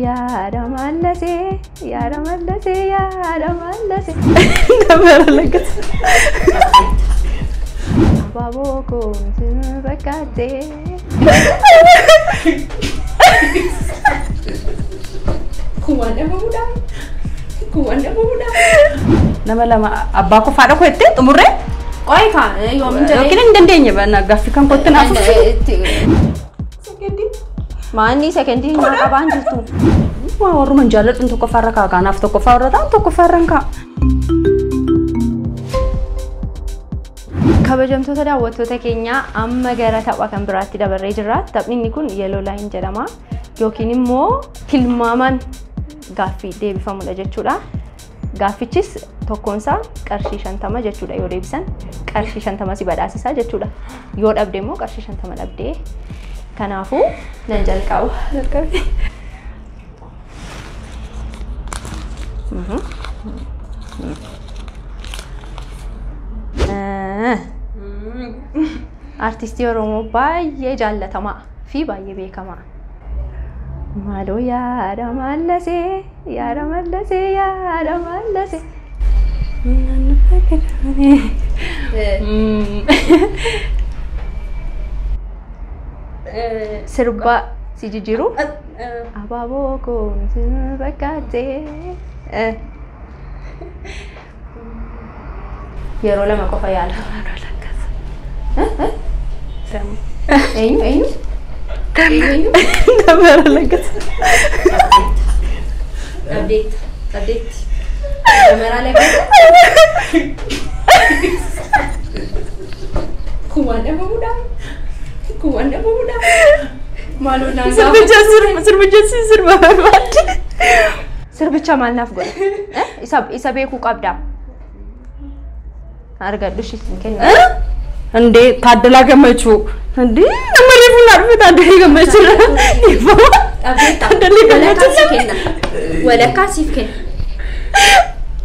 Yaada mallasee yaada mallasee yaada mallasee. Damara Lagasa. Abaaboo koo fakkaatee. Kun waan dhabamuudha. Kun waan dhabamuudha. Nama lama abbaa koo faadha koo jettee xumurree? Qoy kaa yoomin jedhee. Yookiin hin dandeenye bana gaaffii kan kootti naaf. Sekendii. Maanni sekendii naa qabaan jirtu. Waa warruma hin jaalladhuun tokkoffaarra kaa'a kanaaf tokkoffaa warra ta'an tokkoffaarra hin kaa'a. Kabajamtoota daawwattoota keenyaa amma gara tapha kan biraatti dabarree jirra. Taphni inni kun Yellow Line jedhama. Yookiin immoo tilmaamaan gaaffii deebifamudha jechuudha. Gaaffichis tokkoonsaa qarshii 50 jechuudha yoo deebisan qarshii 50 si badhaasisaa jechuudha. Yoo dhabde immoo qarshii 50 dhabdee. Kanaafuu nan jalqaba. Jalqabi. Artistii Oromoo baay'ee jaallatamaa fi baay'ee beekamaa. Maaloo yaada mallasee yaada mallasee yaada mallasee. Sirba si jijjiiru. Abaaboo koo si fakkaatee. Yeroo lama qofa yaala. Eenyu eenyu? Eenyu? Damara Lagasa. Dhabdeetta. Dhabdeetti. Damaraa Lagasa. Kun waan dhabamuudha. Kun waan dhabamuudha. Maaloo naan Sirbicha sirba sirbicha si sirba barbaadde. Sirbicha maal naaf godha? Isa beekuu qabda. Argadhu ishii sin kenna. እንዴ ታደላ ገመቹ እንዴ nama reefu naa dhufe Taaddalaa Gammachuu Taaddalaa Walakkaa Gammachuu siif kenna. Walakkaa siif kenna.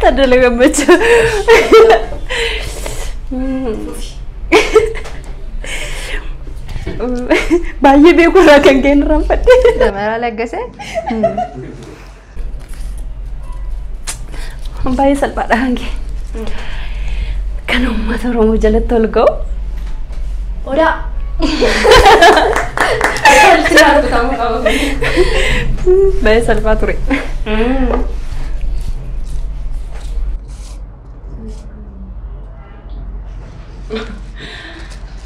Taaddalaa Gammachuu. Baay'ee beeku irraa kan ka'e irraanfadhe. Damaraa Laggasee. Baay'ee salphaadha kan ka'e. Kan uummata Oromoo jalatti ol ga'u. Odaa. Baay'ee salphaa ture.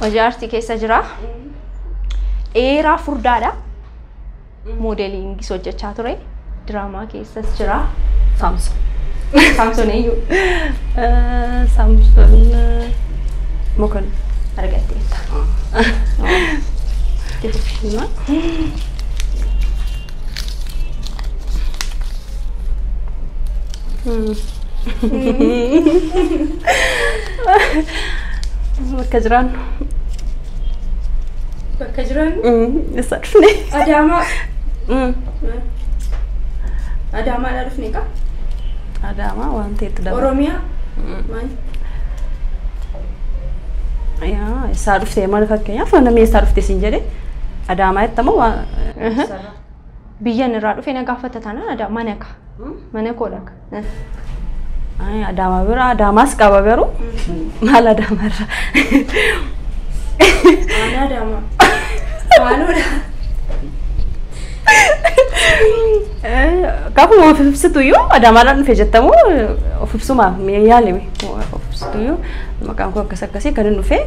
Hojii aartii keessa jira. Dheeraa furdaadha. Moodeliingis hojjechaa ture. Diraamaa keessas jira. Saamson. Saamson eenyu? Saamson Mokonnin. Argatteetta. Bakka jiraannu. Bakka jiraannu Eessaa dhufne? Adaamaa. Adaamaadhaa dhufne kaa? Adaamaa waan ta'etti dabala. Oromiyaa. Maal? Yaa eessaa dhufte maal fakkeenyaaf namni eessaa dhufte siin jedhe Adaamaa jettamoo waan. Biyyan irraa dhufe na gaafata taanaan Adaa mana ka. Mana koodha ka. Adaamaa bira Adaamaas qaba garuu maal Adaamaa irraa? Aanaa Adaamaa. Maaloodha. Gaafuma of ibsitu iyyuu Adaamaadhaan dhufe jettamoo of ibsumaaf yaalime of ibsitu iyyuu maqaan koo akkas akkasii kan hin dhufe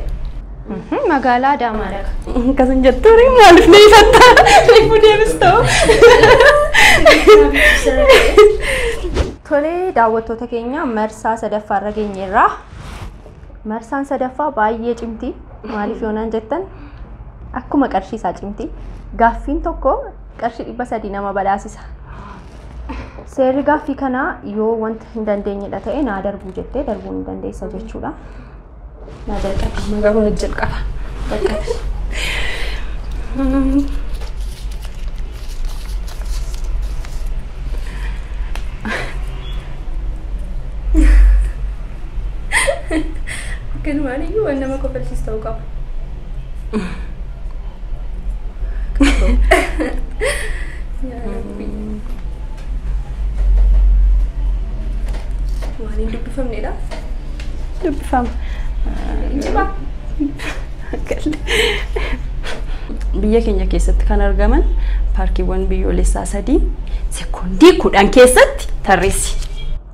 Magaalaa Adaamaadha ka. akkas hin jettu maaliif na ifatta reefu deebistoo. Tolee daawwattoota keenya marsaa sadaffaa irra geenyeerra. Marsaan sadaffaa baay'ee cimti. Maaliif yoonaan jettan akkuma qarshii isaa cimti. Gaaffiin tokko qarshii 300 nama badhaasisa. Seerri gaaffii kanaa yoo wanta hin dandeenyedha ta'e naa darbuu jettee darbuu ni dandeessa jechuudha. Naa jalqabi. Amma garuu jalqaba. Jalqabi. Akkanumaan iyyuu waan nama kofalchiisu ta'uu qaba. Yaa Rabbi. Amaariffama. Injima. Biyya keenya keessatti kan argaman paarkiiwwan biyyoolessaa 3 sekoondii 10 keessatti tarreessi.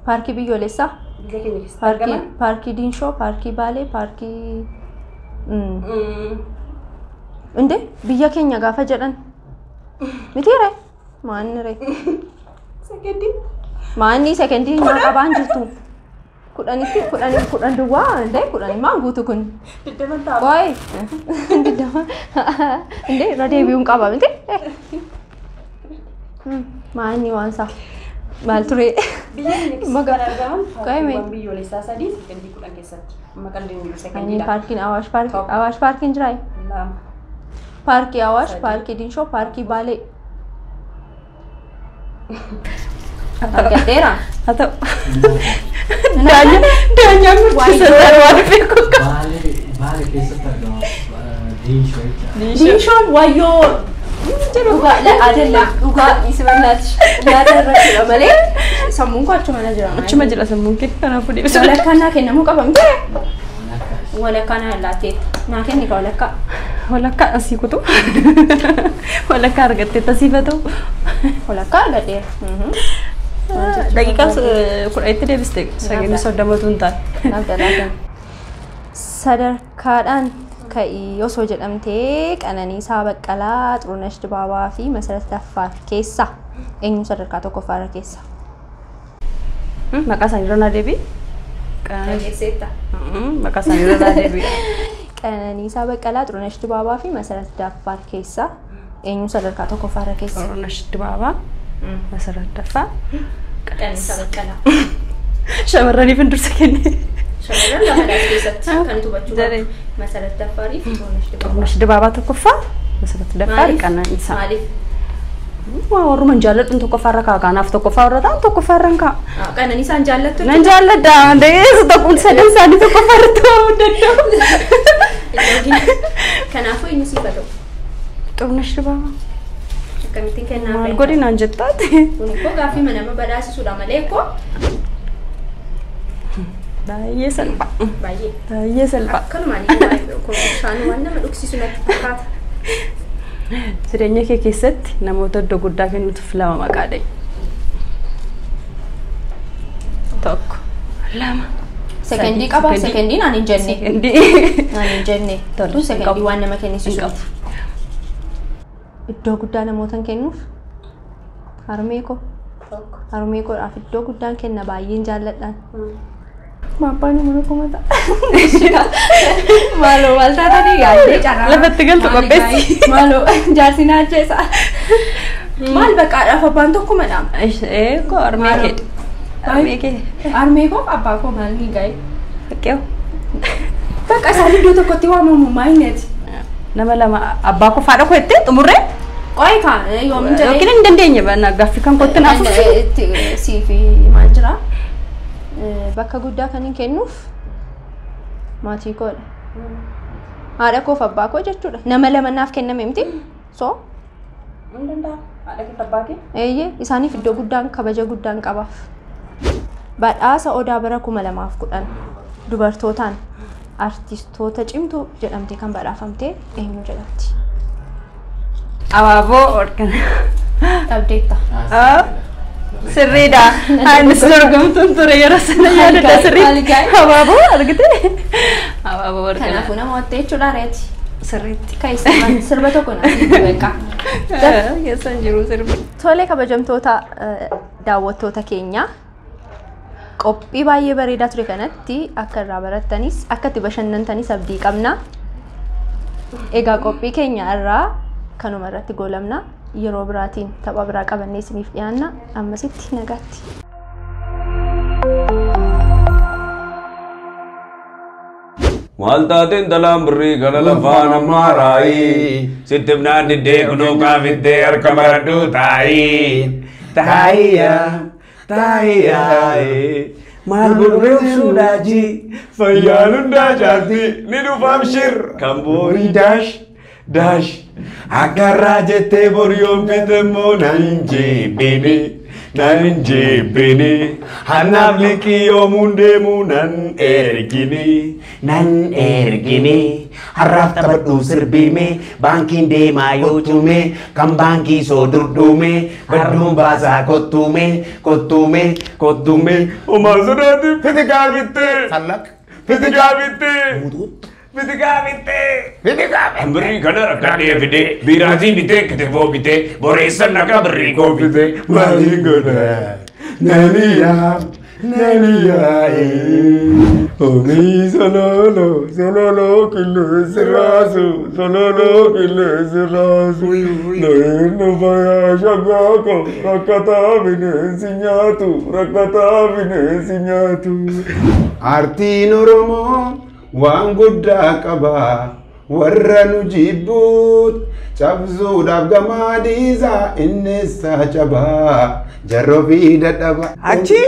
Paarkii biyyoolessaa? Biyya keenya keessatti argaman Paarkii Diinshoo, paarkii Baalee, paarkii Inde biyya keenya gaafa jedhan mitiire maanni ree sekondii maanni sekondii naa qabaan jirtu 10tti 10 10 duwwaa inde 10 maan guutu kun 20 ta'a. Waay 20 inde irra deebi'uun qaba miti maanni waan isaa maal ture Biyya keenya keessatti kan argaman paarkiiwwan biyyoolessaa 3 sekondii 10 keessatti. Amma qalbiin jiru sekondiidha. Paarkiin Awaash paarkii Awaash paarkiin jiraa? 2 Paarkii Awaash, paarkii Diinshoo, paarkii Baalee. Argadheera. Haa ta'u. Daanyaan murteessaa waan beeku. Baalee keessatti argama Diinshoo jechuudha. Diinshoon wayyoo dhugaa adalla dhugaa dhiisi yaada irra jira malee sammuun koo achuma jira. Achuma jira sammuun kee kanaafuu deebisuu. Walakkaa naa kennamuu qaba miti. Walakkaa naa laattee naa kenni ka walakkaa. Walakkaa asii kutu. Walakkaa argattee tasiifatu. Walakkaa argadheera. Daqiiqaa 10tti deebiste saganni 30tu hin taane. Sadarkaadhaan ka'ii osoo jedhamtee Qananiisaa Baqqalaa, Xurunesh Dibaabaa fi Masarat Daffaar keessa eenyu sadarkaa tokkoffaarra keessa? Maqaa isaanii irra naa deebi'i. Dhageesseetta. Maqaa isaanii irra naa deebi'i. Qananiisaa Baqqalaa, Xurunesh Dibaabaa fi Masarat Daffaar keessa eenyu sadarkaa tokkoffaarra keessa? Xurunesh Dibaabaa, Masarat Daffaar, Qananiisaa Baqqalaa. Shamarraniif hin dursa kenne. Shamarran lamadhaas keessatti kan hubachuu qabdu. Masarat Daffaarii fi Xurunesh Dibaabaa. Xurunesh Dibaabaa tokkoffaa, Masarat Daffaar Qananiisaa. Maaliif? Warruma hin jaalladhu tokkoffaarra kaa'a. Kanaaf tokkoffaarra ta'an tokkoffaarra hin kaa'a. Qananiisaan jaallattu? Nan jaalladha. Deessu tokkoon sadan isaanii tokkoffaarra ta'uu danda'u. Kanaafuu eenyu siif haa ta'u? Xurunesh Dibaabaa. Akkamittiin kennaa Maal godhi naan jettaati? Kun koo gaaffii nama badhaasisuudha malee koo. Baay'ee salphaa. Baay'ee. Baay'ee salphaa. Akkanumaan kun bishaan waan nama dhugsiisu natti fakkaata. Jireenya kee keessatti namoota iddoo guddaa kennuuf lama maqaa dha'i. 1 2 Sekondii qaba. Sekondiin ani hin jenne. Sekondii. Ani hin jenne. Tun sekondii waan nama kennisiisu miti. Iddoo guddaa namoota kennuuf harmee koo. Harmee koodhaaf iddoo guddaan kenna baay'een jaalladhaan. Maappaan mana kumata. Maaloo maal taatanii yaaddee carraa. Lafatti galtu qopheessi. Maaloo jaarsi na ajjeesa. Maal baqaadhaaf abbaan tokkumadha. Koo harmee kee. Harmee kee. Harmee koo abbaa koo maal ni gaa'e. Fakkee. Bakka isaan iddoo tokkotti waamamu maayineeti. Nama lama abbaa koo faadha koo jettee xumurree. Qoy kaa yoomin jedhee. Yookiin hin dandeenye gaaffii kan kootti naaf. Siif maal jira? Bakka guddaa kan hin kennuuf maatii koodha. Haadha koof abbaa koo jechuudha. Nama lama naaf kenname miti. So Hin danda'a. Haadha kee abbaa kee? Eeyyee isaaniif iddoo guddaan kabaja guddaan qabaaf. Badhaasa Odaa bara 2010 dubartootaan artistoota cimtuu jedhamtee kan badhaafamte eenyu jedhamti? Abaaboo Warqinaa. Dhabdeetta. Sirriidha. Anis dorgomtuun ture yeroo sana yaadadha sirriitti. Abaaboo argite? Abaaboo Warqinaa. Kanaafuu nama wattee jechuudha reeti. Sirriitti. Kan sirba tokko naaf beekaa. Keessan jiru sirbi. Tolee kabajamtoota daawwattoota keenya qophii baay'ee bareedaa ture kanatti akka irraa barattanis akka itti bashannantanis abdii qabna. Egaa qophii keenya irraa kanuma irratti goolamna. Yeroo biraatiin tapha biraa qabannee isiniif dhiyaanna. Ammasitti nagaatti. Maal taateen dhalaan birrii gara lafaa namaa raayi. Sitti ibnaan diddee kunoo kaafittee harka maradhu taayi. Taayiyaa taayiyaa. Maal godhuree obsuudhaaji fayyaan hundaa jaarti ni dhufaam shir kan boorii daash daash. Akkarraa jettee bor yoon fite immoo nan jeebine Nan jibbini hannaaf liqii yoomuun deemu nan ergini. Nan ergini har'aaf taphadhu sirbiime baankiin deemaa yoo cume kan baankii soo durduume badduun baasaa kottuume kottuume kottuume homaa sodaati fitikaa bittee. Sallaq. Fitikaa bittee. Fitikaa bittee. Fitikaa bittee. Birrii kana rakkadhee fidee biiraatii bitee kitifoo bitee boreessan nagaa birrii koo fitee maaliin godha. Naniyaa naniyaa omii sololo sololo qilleensi raasu sololo qilleensi raasu lo'een fayaa shaggaako rakkataa bineensi nyaatu rakkataa bineensi nyaatu. Aartiin Oromoo waan guddaa qaba warra nu jibbuut cabsuudhaaf gamaa dhiisaa innis cabaa jarroo fi dadhaba. Achi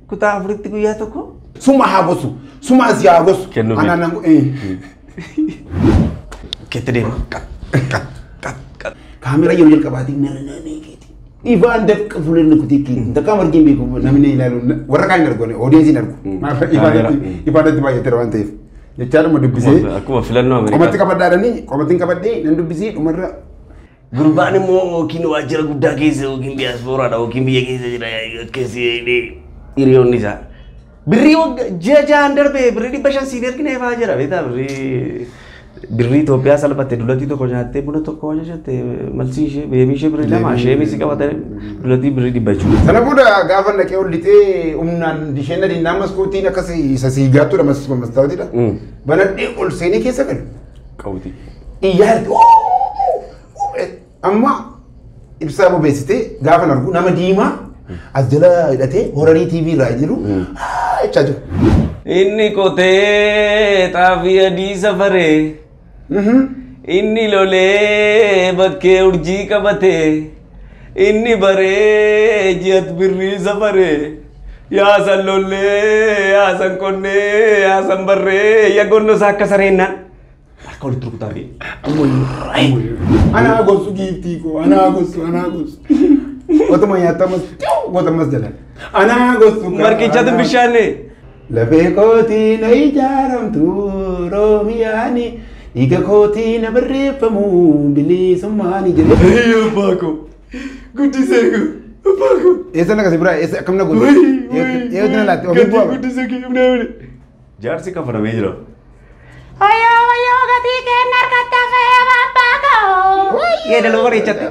kutaa afuritti guyyaa tokko. Suma haa gosu suma asii haa gosu. Kennuufi. Anaan Keetti deema. Kaameraa yeroo jalqabaatiin naannoo keeti. Ifaan dafqa fuulleen kutii keeti. Takka margiin beeku namni ilaalu warra kaan hin argu oodiyensiin argu. Ifaan itti baay'ateera waan ta'eef. Jechaadhuma dubbisee. Akkuma filannoo Ameerikaa. Qomatti qabadhaadhanii qomattiin qabadhee nan dubbisee dhumarra. Gurbaan immoo yookiin waajjira guddaa keessa yookiin diyaaspooraadha yookiin biyya keessa jira akkasii hiriyoonni isaa. Birrii ji'a ja'aan darbe birrii 500 siif ergina ifaa jira beektaa birrii Itoophiyaa salphatte dullatii tokko nyaattee buna tokko hojjette malsii ishee beemii ishee birrii 2 ishee misi qabatee dullatii birrii 100 jechuudha. Sana booda gaafa naqee ol lixee humnaan isheen adiin maskootiin akkas isa siigaattuudha mastaawatiidha. Banadhee ol seenee keessa galu. Qawwiti. Iyyaatti amma ibsaa bobeessitee gaafa argu nama diimaa as jala hidhatee horarii TV irraa jiru jechaa jiru. Inni qotee xaafii adii safaree. Inni lolee bakkee urjii qabatee. Inni baree ji'at birrii safaree. Yaasan lollee yaasan qonnee yaasan barree yaa gonnoo isaa akka sareennaan. Harka walitti rukutaa fi. Anaa gosu giiftii koo anaa gosu anaa gosu. Otuma nyaatamas gootamas jalan. Anaa gosu. Marqichatu bishaanne. Lafee kootii na ijaaramtu Oromiyaani dhiiga kootii na barreeffamu bilisummaani jedhee. Ayyoo abbaa koo guddisee koo abbaa koo. Eessa naqa si biraa eessa akkam na godhu? Eessa na laatti ofii bu'aa. Guddisee koo ibnaa Jaarsi kafanamee jira. Wayyoo wayyoo gatii kenna harkatti hafee babbaa koo. Yeedaloo bareechatti.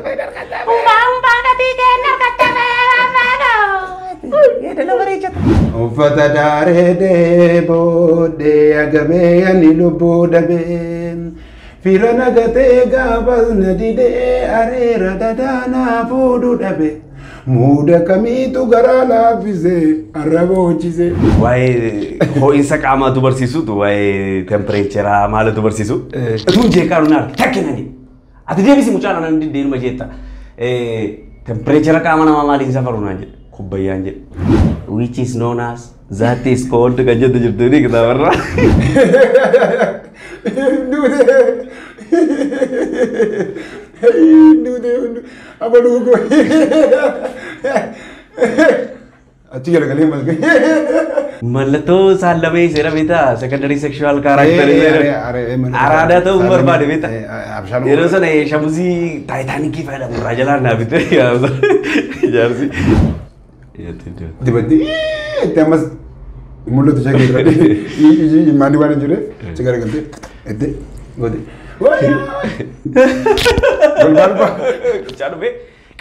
Umbaa umbaa gatii kenna harkatti hafee babbaa koo. Yeedaloo bareechatti. Uffata daaree booddee agamee ani lubbuu dhabee fira nagatee gaafas na didee areera dadaanaa fuudhu dhabe muuda kamiitu garaa laaffisee arraba hojjisee. Waa'ee ho'iinsa qaamaatu barsiisutu waa'ee tempireecheraa maalatu barsiisu. Utuun jeeqaa nuun arge takkinani. Ati deebisi mucaan anan diddeeruma jeetta. Tempireechera qaama namaa maaliin safaru naan jedhe kubbayyaan jedhe. Which is known as that is called kan jettu jirtu ni kitaabarraa. Duudee duudee abaluu koo achi galagalee malkee. Mallattoo saallamee seera beektaa secondary sexual character araadaa ta'uu barbaade beektaa. Yeroo sana shamuzii taayitaanikii fayyadamu irraa jalaan naa bitee jaarsi. Dibaddee itti ammas mul'atu ishee keessa maanni waan hin jirreef achi garagaltee itti goote. Golbalba. Mucaa dhufee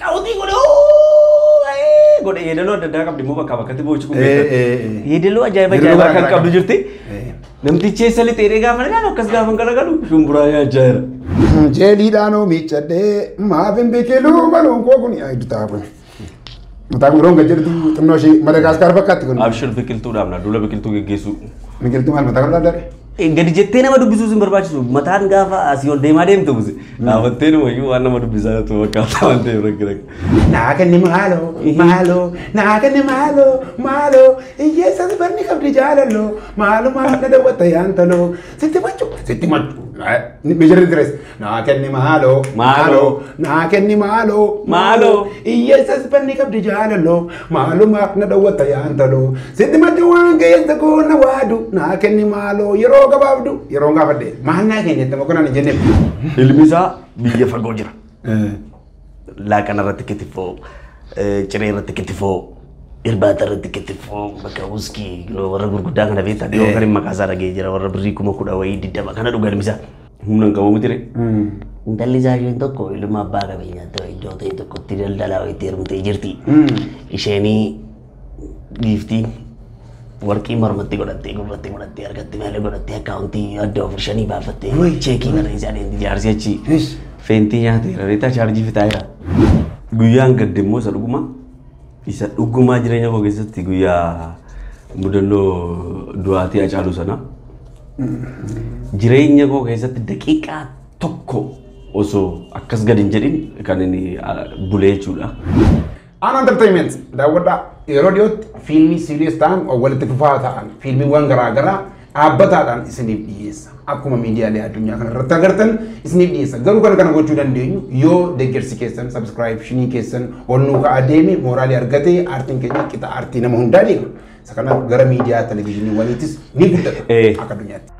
qaawwatii godhee godhe yeedaloo adda addaa qabdi immoo bakkaa bakkatti boochi kun beekama. Yeedaloo ajaa'iba ajaa'ibaa kan qabdu jirti. Namtichi eessa lixeedhee gaafa ilaalu akkas gaafa garagalu shumburaa nyaachaa jira. Jeeliidhaan oomichadhee maaf hin biqiluu maluun koo kun bitaa kun. Mataa kun roon gajjirtu xinnoo ishee Madagaskar fakkaatti kun. Abshir biqiltuu dhaabna duula biqiltuu geggeessuu. Biqiltuu maal mataa kun dhaabdare? Gadi jettee nama dubbisuus hin barbaachisu. Mataan gaafa asii ol deemaa deemtu buse. Dhaabattee numayyuu waan nama dubbisaa jirtu fakkaata waan ta'eef rakkina. Naa kenni maaloo maaloo naa kenni maaloo maaloo hiyyeessas barni qabdi jaalaloo maalumaaf na dawwatta yaantaloo sitti machu sitti machu Major interest. Naa kenni maaloo. Maaloo. Naa kenni maaloo. Maaloo. Hiyyeessas banni qabdi jaalaloo. Maalumaaf na dhawwata yaantaloo. Sitti madda waan keessa koo na waadu. Naa kenni maaloo yeroo gabaabdu. Yeroo gaafadhe. Maal naa kenni jettama kunaan hin jenneef. Ilmi isaa biyya fagoo jira. Laaqana irratti kitifoo, ciree irratti kitifoo, irbaata irratti kitifoo, bakka wuskii warra gurguddaa kana beektaa dhiyoo kan maqaa isaa dhagee jira warra birrii 10,000 wayii 20 kana dhugan ilmi isaa. Humna hin qabu miti ree. Intalli isaa isheen tokko ilma abbaa qabeenyaatti wayii iddoo ta'e tokkotti daldalaa wayiitti heerumtee jirti. Isheenii giiftiin warqii mormatti godhattee gurratti godhattee harkatti malee godhattee akkaawuntii adda afur shanii baafattee cheekii barreessaa adeemti jaarsi achi feentii nyaateera reetaa chaarjii fixaa jira. Guyyaan gadde immoo isa dhugumaa jireenya koo keessatti guyyaa mudannoo du'aatii Hacaaluu sana. Jireenya koo keessatti daqiiqaa tokko osoo akkas gadi hin jedhin kan inni bulee jechuudha. Aan Entertainment daawwadhaa yeroo dhiyootti fiilmii serious ta'an walitti fufaa ta'an fiilmiiwwan garaagaraa dhaabbataadhaan isiniif dhiyeessa. Akkuma miidiyaalee addunyaa kana irratti agartan isiniif dhiyeessa. Garuu kana kana gochuu dandeenyu yoo deeggarsi keessan subscriptionii keessan ol nuu ka'aa deeme mooraalii argatee aartiin keenya qixa aartii nama hundaa deema. Isa kanaaf gara miidiyaa televezyiiniiwwaniitis ni guddata akka addunyaatti.